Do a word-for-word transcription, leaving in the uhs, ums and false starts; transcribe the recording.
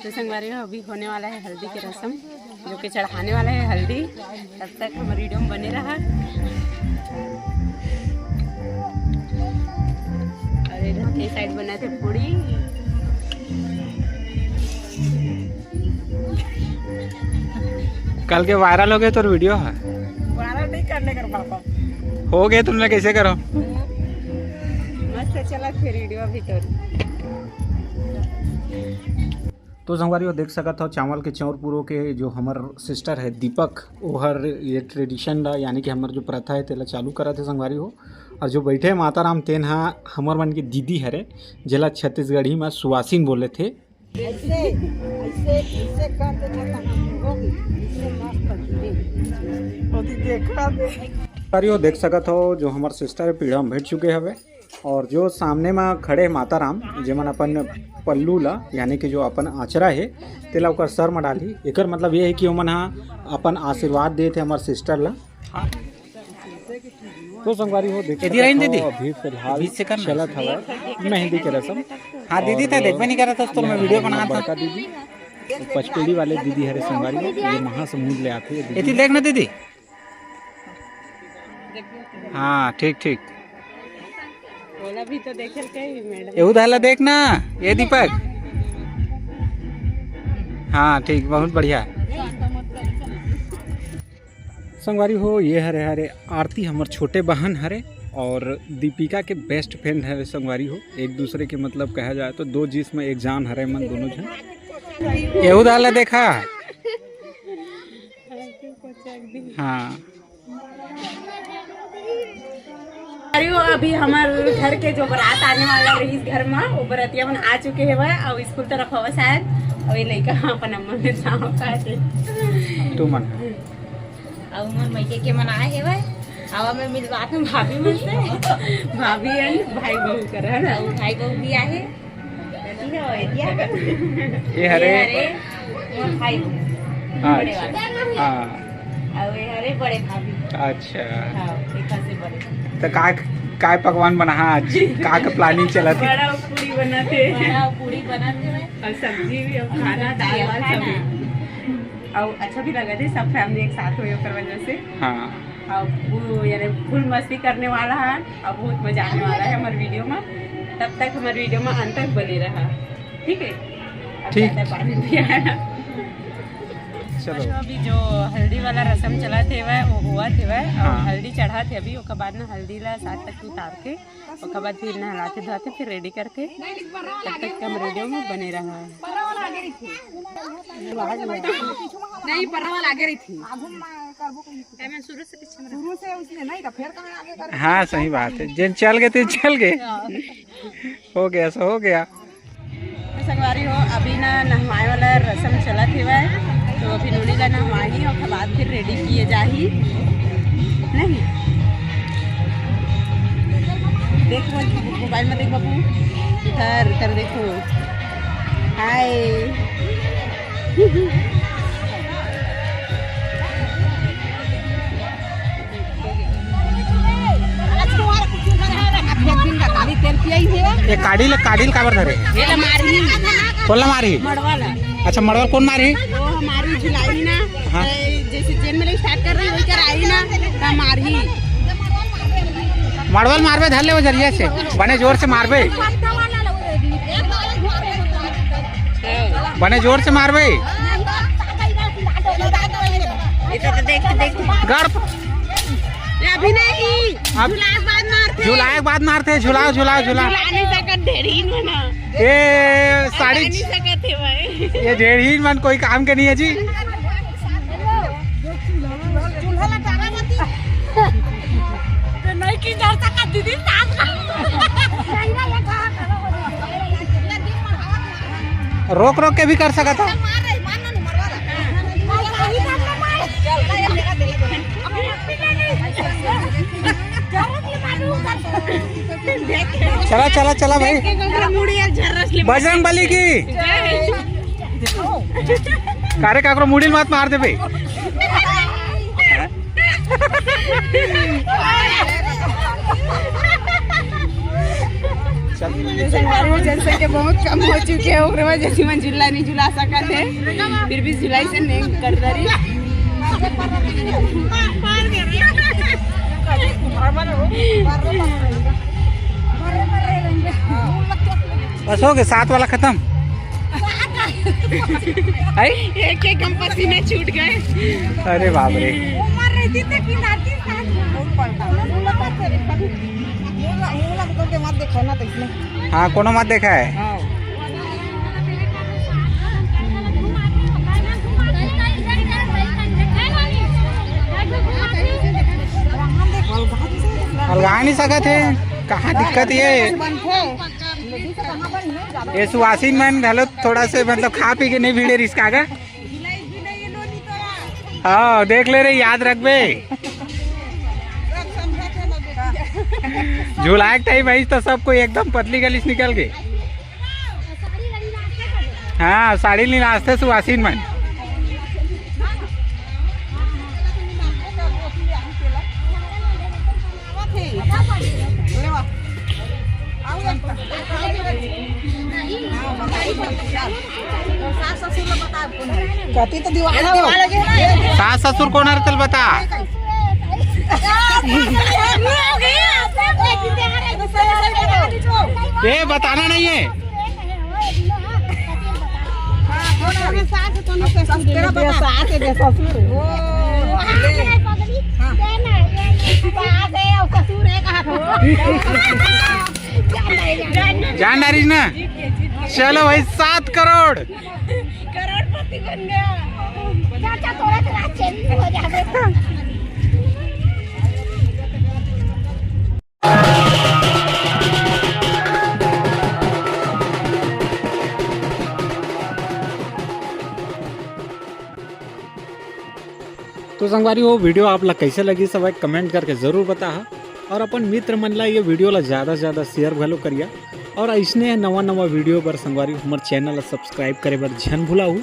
तो संगवारी हो, अभी होने वाला है हल्दी के रस्म, जो कि चढ़ाने वाला है हल्दी। तब तक हमारे वीडियो में बने रहा। और इधर के साइड बना थे पूड़ी। कल के वायरल हो गए तोर वीडियो है। वायरल नहीं करने कर पापा। हो गए तुमने, कैसे करो? मस्त चला फिर वीडियो अभी तो। तो संगवारी हो, देख सकत हो, चावल के चौर पुरो के जो हमर सिस्टर है दीपक, ओहर ये ट्रेडिशन ला, यानी कि हमर जो प्रथा है, तेला चालू करत है संगवारी हो। और जो बैठे हे माता राम, तेन हा हमर मन के दीदी हरे, जेला छत्तीसगढ़ी में सुवासिन बोले थे। ऐसे, ऐसे, ऐसे कर दे तो हम लोग इतने मस्त दिए। अभी देखा दे। संगवारी हो, देख सकत हो, जो हमर सिस्टर है, पीढ़ा में बैठ चुके हवे। और जो सामने में खड़े हे माता राम, जेमन अपन पल्लू ला, यानी कि जो अपन आचरा हे, तेला ओकर सर में डालही। एकर मतलब ये है कि ओमन हा अपन आशीर्वाद देत हे हमर सिस्टर ला। तो संगवारी हो, देख एदी सकत रहीन हो, दीदी। अभी फिलहाल बीच से करना। चलत हवय मेहंदी के रस्म। हाँ दीदी, और तैं देखबे नहीं करत हस, तो मैं वीडियो बनात हंव। बड़का दीदी, पचपेड़ी वाले दीदी हरे संगवारी हो, ये महासमुंद ले आथे ये दीदी। एती देख ना दीदी। हाँ, ठीक, ठीक। ओला भी तो देखे के ही मैडम। एहू धाला देख ना, ये दीपक। हाँ, ठीक, बहुत बढ़िया। संगवारी हो, ये हरे, हरे आरती, हमर छोटे बहन हरे, और दीपिका के बेस्ट फ्रेंड हरे संगवारी हो। एक दूसरे के, मतलब, कहा जाए तो दो जिस्म एक जान हरे मन दोनों झन। एहू धाला देखा। हाँ। अरे वो अभी हमार घर के जो बारात आने वाला रहीस घर में, वो बरतिया मन आ चुके हवय, अउ स्कूल तरफ हवय शायद, अउ ये लइका अपन अम्मा में जाओ का दे। तू मन। अउ मोर मइके के मन आए हवय, अउ मैं मिलवात हूँ भाभी मन से। भाभी and भाई बहू कर, है ना? अउ भाई बहू भी आए। ये हरे? ये हरे मोर भाई। हाँ, बड़े अच्छा। वाला। हाँ। अउ ये हरे बड़े भाभी। अच्छा। हाँ, एक से बड़े। तो का, काय पकवान बना आज? का का प्लानिंग चलत हे? बड़ा पूड़ी बनाते हैं। बड़ा पूड़ी बनाते हैं। और सब्जी भी, और खाना, सब्जी, दाल वाल, खाना। सब्जी। और अच्छा भी लगा थे, सब फैमिली एक साथ हुए ओकर वजह से। हाँ। अब वो यानी फुल मस्ती करने वाला है, अब बहुत मजा आने वाला है हमारे वीडियो में। तब तक हमारे वीडियो में अंत तक बने रहा, ठीक है? अब ठीक। ज्यादा पानी भी आया। चलो। अच्छा, अभी जो हल्दी वाला रस्म चला थे वह, वो हुआ थे वह, और हाँ। हल्दी चढ़ा थे अभी, ओकर बाद ना हल्दी ला सात तक उतार के, ओकर बाद फिर नहलाते धोते, फिर रेडी करके, तब तक हम वीडियो में बने रहा है। नहीं, परवा लागे रही थी। शुरू से उसने नहीं तो फिर कहाँ आगे कर। हाँ, सही बात है, जेन चल गए तेन चल गए। हाँ। हो गया, सो हो गया। तो संगवारी हो, अभी ना नहवाए वाला रस्म चलत हेवय, तो अभी नोनी ला नहवाही और ओकर बाद फिर रेडी किए जाही। नहीं, देख वो मोबाइल में देख बाबू, इधर, इधर देखो। हाय। ये काड़ी ल, काड़ी ल काबर धरे? ये ला मारही। कोन ला मारही? मड़वा ला। अच्छा, मड़वा ल कोन मारही? वो हमारी जुलाई ना, हाँ। ए, जैसे जेन में स्टार्ट कर रही, वही कर आई ना, तो मारही। मड़वा ल मारबे, धर ले वो जरिया से, बने जोर से मारबे, बने जोर से मारबे। इधर तो देख, देख। गड़ ये अभी नहीं, अब झुलाए के बाद मारते। झुलाए के बाद मारते, झुलाओ, झुलाओ, झुलाओ। झुला नहीं सकत, ढेरहीन मन। ए, साड़ी नहीं सकत है भाई। ये ढेरहीन मन कोई काम के नहीं है जी। चूल्हा लटावा मती। तो नहीं की डर सकत दीदी, साथ का। रोक रोक के भी कर सकत है। चला, चला, चला भाई। बजरंग बली की। कारे काकरो मुड़ी मत मार दे भाई। चल। तो संगवारी हो, जनसंख्या बहुत कम हो चुके हे, ओकरे वजह से मन झूला नहीं झुला सकत हे, फिर भी झुलाई से नहीं कर रही। बस हो गए, सात वाला खत्म। आई? एक एक हम पसीने छूट गए। अरे बाप रे। उम्र रहती तो कि नाती साथ में। मत देखो ना तो इसमें। हाँ, कोनो मत देखा है। हाँ। अलगा नहीं सकत हे, कहाँ दिक्कत ये? ये सुवासिन मन घलो थोड़ा से मतलब खा पी के नहीं भिड़े रिस्का का। हाँ, देख ले रे, याद रखबे। झुलाए के टाइम आइस तो सब कोई एकदम पतली गलीस निकल गए। हाँ, साड़ी ली नाचते सुवासिन मन। कति तो दीवार हो। सास ससुर कोन हर तेल बता। ए, बताना नहीं है। सास है, ससुर है। ओ, ले। हाँ। जान डारिस ना। चलो भाई, सात करोड़। करोड़पति बन गया। चाचा, तोरा तो राज चेंज हो जावे। तो संगवारी हो, video आप ला कैसे लगी, सब एक comment करके जरूर बताहा। और अपन मित्र मन ला ये video ला ज्यादा से ज्यादा share घलो करिया। और अइसने नवा नवा video बर संगवारी हमर channel ला subscribe करे बर झन भुलाहू।